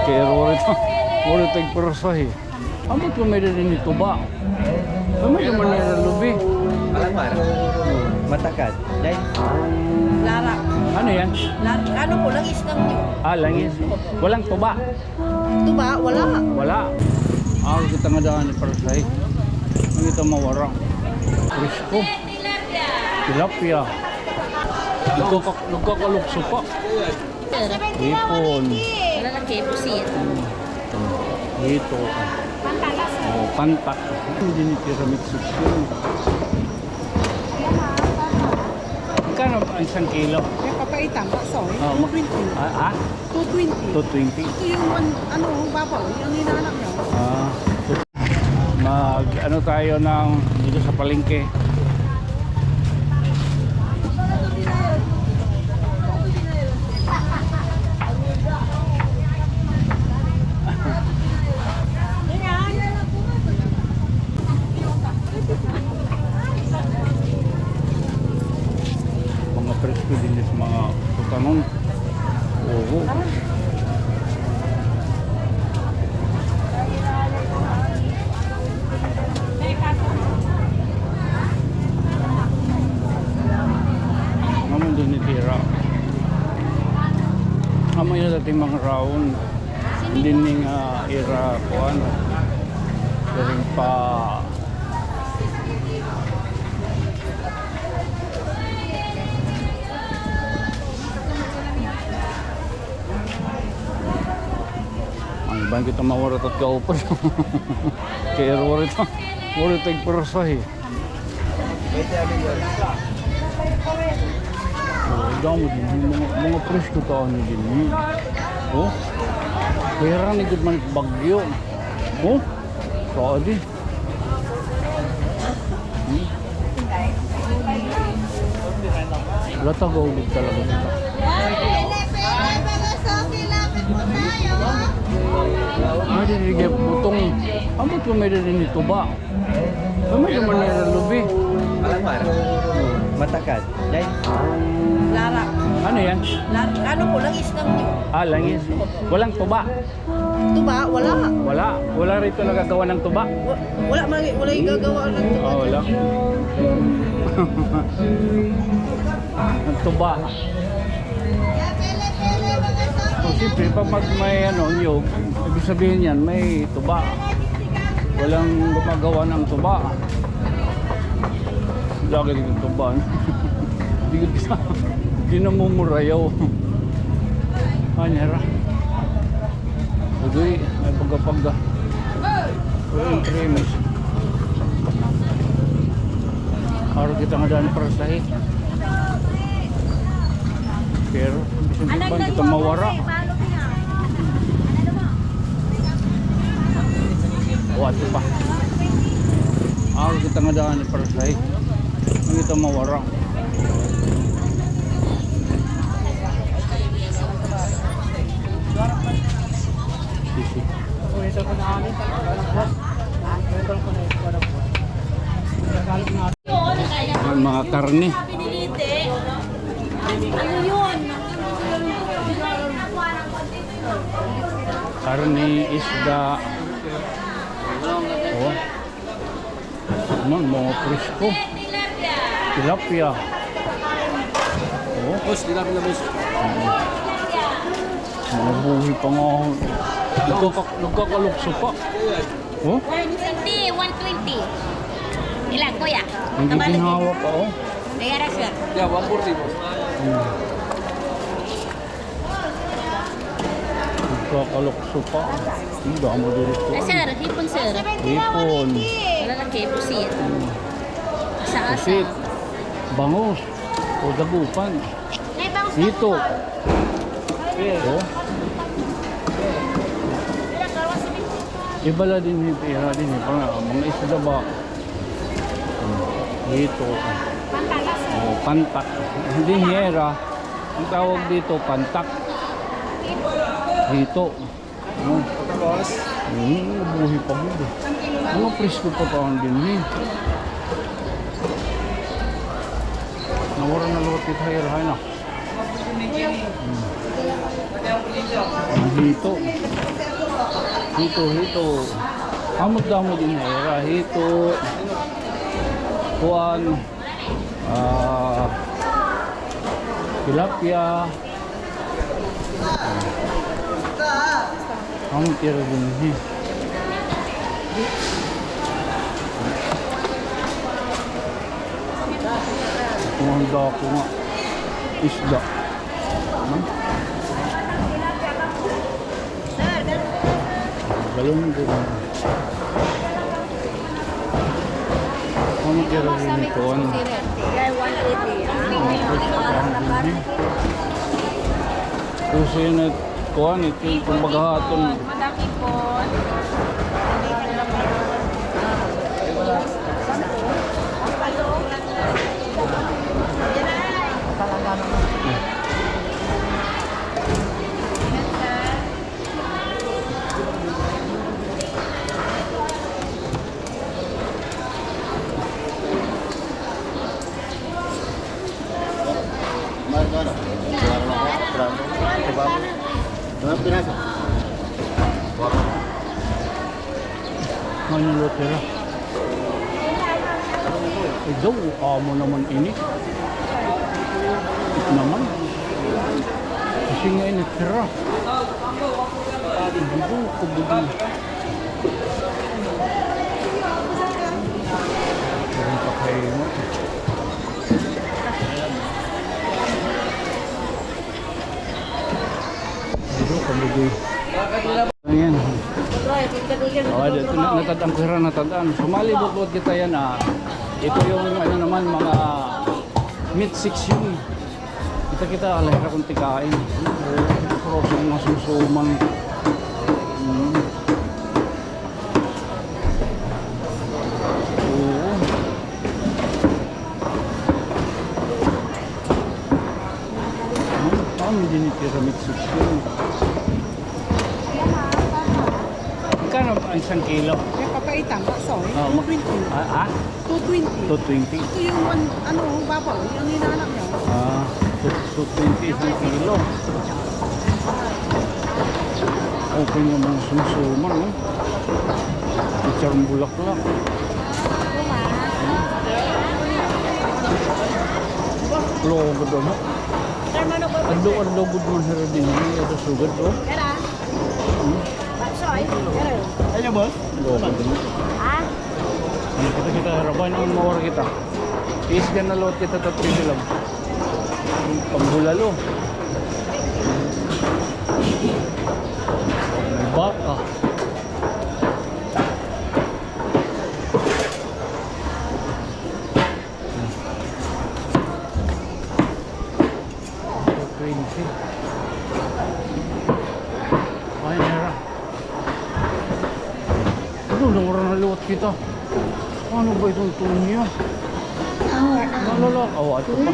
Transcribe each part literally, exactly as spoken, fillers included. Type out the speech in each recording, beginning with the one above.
Kay waray ta, waray ta igparasahe. Ambot ko may-ada dinhi tuba. Kami naman na lubi. Alam mo, matakad. Dahil Lara. Ano yan? La-, ano po, langis lang yun. Ah, langis. Walang tuba. Tuba, wala. Wala. Araw kita ngada aniparasahe. Ngani kita mawara. Presko. Tilapia. Nagkaka-, nagkakalukso pa. Hipon. Malalaki, pusit. Ito. Pantalas. Oh, pantak. Hindi ni tiramisu. Magkano ang isang kilo? May papaitan pa, so, Ah, mag- two twenty. Ah, ah? Two twenty. Two twenty. Ito yung one, ano, yung babaw, yung hinahanap niyo. Ah. Mag, ano tayo ng, dito sa palengke. Mga presko dinhi sa mga butanon. Oo. Amo dinhi it ira. Amo ini it aton mga raon. Dinhi nga ira kuan. Diri pa Ay, bangin kita mawara ta hit kaupod. Kay waray ta, waray ta igparasahe. Oh, damo dinhi, mga, mga presko ta ani dinhi. Oh, kay harani gud man it bagyo. Oh, saadi. Hmm? Latagaw gud talaga kita. Ah, diri, diri, butong. Ambot ko may-ada dinhi tuba. Kami naman na lubi. Alam mo, matakad. Dahil Lara. Ano yan? La-, ano po, langis lang yun. Ah, langis. Walang tuba. Tuba, wala. Wala. Wala rito nagagawa ng tuba. Wa-, wala, wala yung gagawa ng tuba. Ah, wala. Ang tuba. So, siyempre, pag mag-, may ano, niyog, ibig sabihin yan, may tuba. Walang gumagawa ng tuba. Lagi din tuba. Di ko, di namumurayaw. Ano, hira? Uy, may pagkapagda. Uy, ang premis. Araw kita ngada aniparasahe. Pero, bisan pa kita mawara. O, ato pa. Araw kita ngada aniparasahe. Ngani kita mawara. Sisi. Ang mga karne. Karne, isda. Oh. Ano, mga presko. Tilapia. Oh. Boss, tilapia, boss. Mga buhi pa nga. Nagkaka-, nagkakalukso pa. Oh? One twenty, one twenty. Ilan, kuya? Ang ginhawa pa, oh. Kaya ra, sir. Yeah, one forty, boss. Hmm. Nagkakalukso pa. Ang damo diri ko. Ah, sir, hipon, sir. Hipon. Malalaki, pusit. Asa-asa. Pusit. Bangus. O dagupan. Hito. Oh. Iba la dinhi, ira dinhi, mga, mga isda ba? Hito. Oh, pantak. Dinhi ira. Ang tawag dito, pantak. Hito. Oh. Boss. Hmm, buhi pa gud. Mga presko pa taon dinhi. Nawara na liwat it hair, hay na. An hito. Hito, hito. Amo damo dinhi ira. Hito. Kuan. Ah, tilapia. Amo ira dinhi. Ito an dako nga isda. Hmm? Galunggong. Ano kaya rin ito? Ano? Kusin at kuan, ito yung kumbaga aton. Ano lo tira? Ay, daw, amo naman ini. Naman. Kasi nga ini tira. Budo, kabudo. Ayan pa kayo mo. Budo, kabudo. Ayan. Oh, dito na, natad-an ko hira, natad-an. Sumali buot-buot kita yana. Ito yung ano naman, mga meat section. Kita, kita, ala hira kon tikain. Pero sa mga sumsuman. Hmm. Oo. Hmm, ano din yung pyramid section? Magkano ang isang kilo? May papaitan, bakso, eh. Ah, two twenty. Ah, ah? Two twenty. Two twenty. Ito yung one, ano, babaw, yung hinahanap niya. Ah, two, two twenty isang kilo. Okay nga mga sumsuman, no? Chicharong bulaklak. Logo daw mo. Adlaw-adlaw gud man hira dinhi, ada sugad, oh. Ano kita, kita harapan ang mawar kita. Isda na lot kita, tatlo lang. Pambulalo. May baka. Crazy. Ay, nera. Ano, nawara na liwat kita. Ano ba itong tuon niya? Nalala. Oh, ito pa.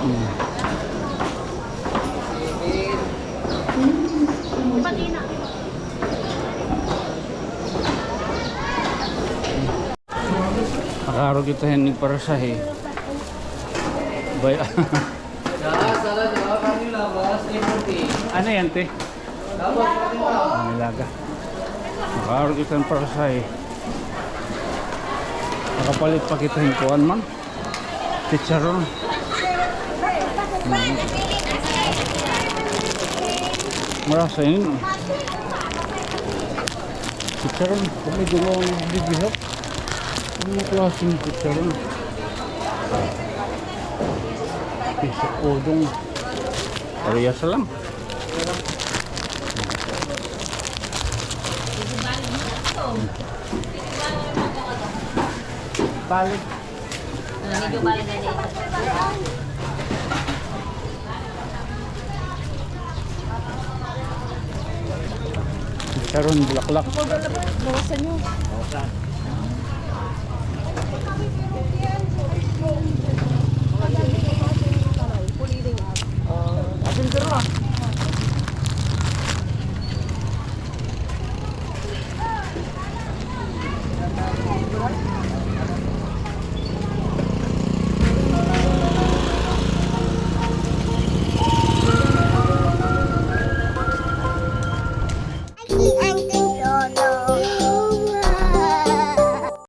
Hmm. Makaro kita hin nagparasahe. Bay. Ano yan, te? Ang nilaga. Makaro kita hin parasahe. Nakapalit pa kita hin kuan man. Chicharon. Mm. Marasa ini. Chicharon. Kami dulo ang bibihap. Ano klase ng chicharon? Piso udong. Parehas lang. Balik. Karon, bulaklak. Bawasan niyo.